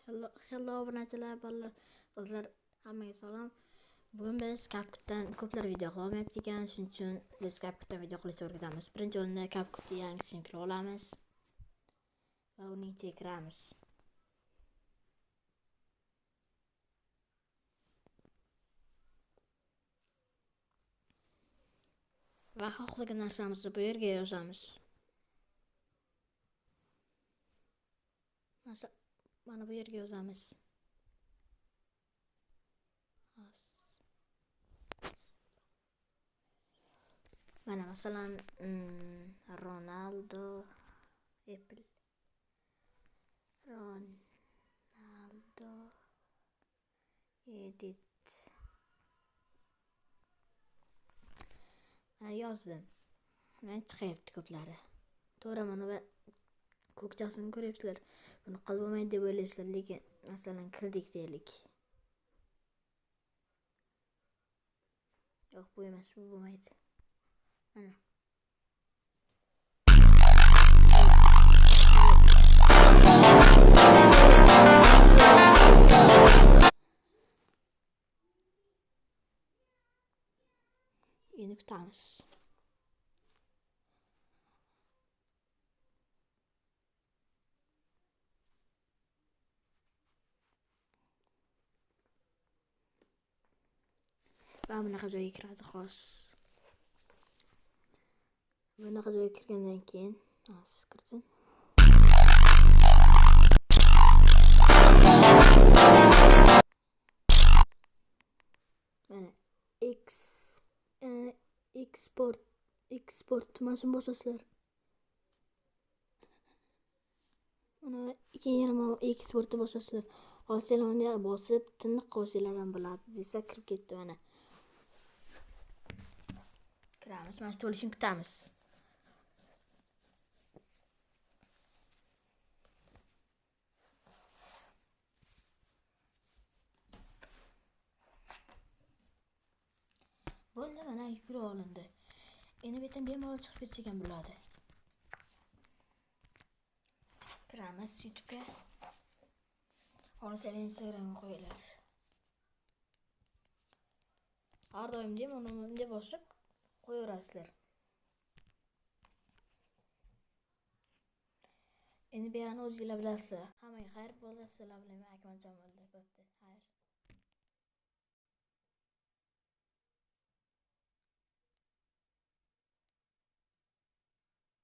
Hello obunachilar, bolalar, qizlar, hammaga salom. Bugun biz CapCut'dan ko'plar video qila olmayapti ekan, shuning uchun biz CapCut'dan video qilishni o'rgatamiz. Birinchi o'rinda CapCut'ni yangisini yuklab olamiz va uning ichiga kiramiz. Va xohlagan narsamizni bu yerga yozamiz. Mana bu yerga yozamiz. Mana masalan, Ronaldo Apple. Ronaldo edit. Mana yozdim. Mana chiqyapti ko'plari. To'g'ri, mana bu ko'kchasini ko'ryapsizlar. Buni qilib bo'lmaydi deb o'ylaysizlar, lekin masalan kirdik deylik. Yo'q, bu emas, bu bo'lmaydi. Mana. Endi kutamiz. Va bunaqa joyga kiradi xos. Bunaqa joyga kirgandan keyin hozir kirsin. Mana eksport mana shuni bosasizlar. Mana keyin yana mana eksportni bosasizlar. Hozir bunday bosib tiniq qo'ysanglar ham bo'ladi desa kirib ketdi mana. Kiramiz, mana shu to'lishini kutamiz. Bo'ldi, mana yuklab olindi. Endi bu yerdan bemalol chiqib ketsak ham bo'ladi. Kiramiz YouTube'ga. Xohlasanglar Instagramga qo'yinglar. Har doimdek mana bunday bosib qo'yaverasizlar. Endi bu yerni o'zingizlar bilasizlar. Hammaga xayr bo'ldi. Sizlar bilan men Akmaljon bo'ldi. Bo'pti.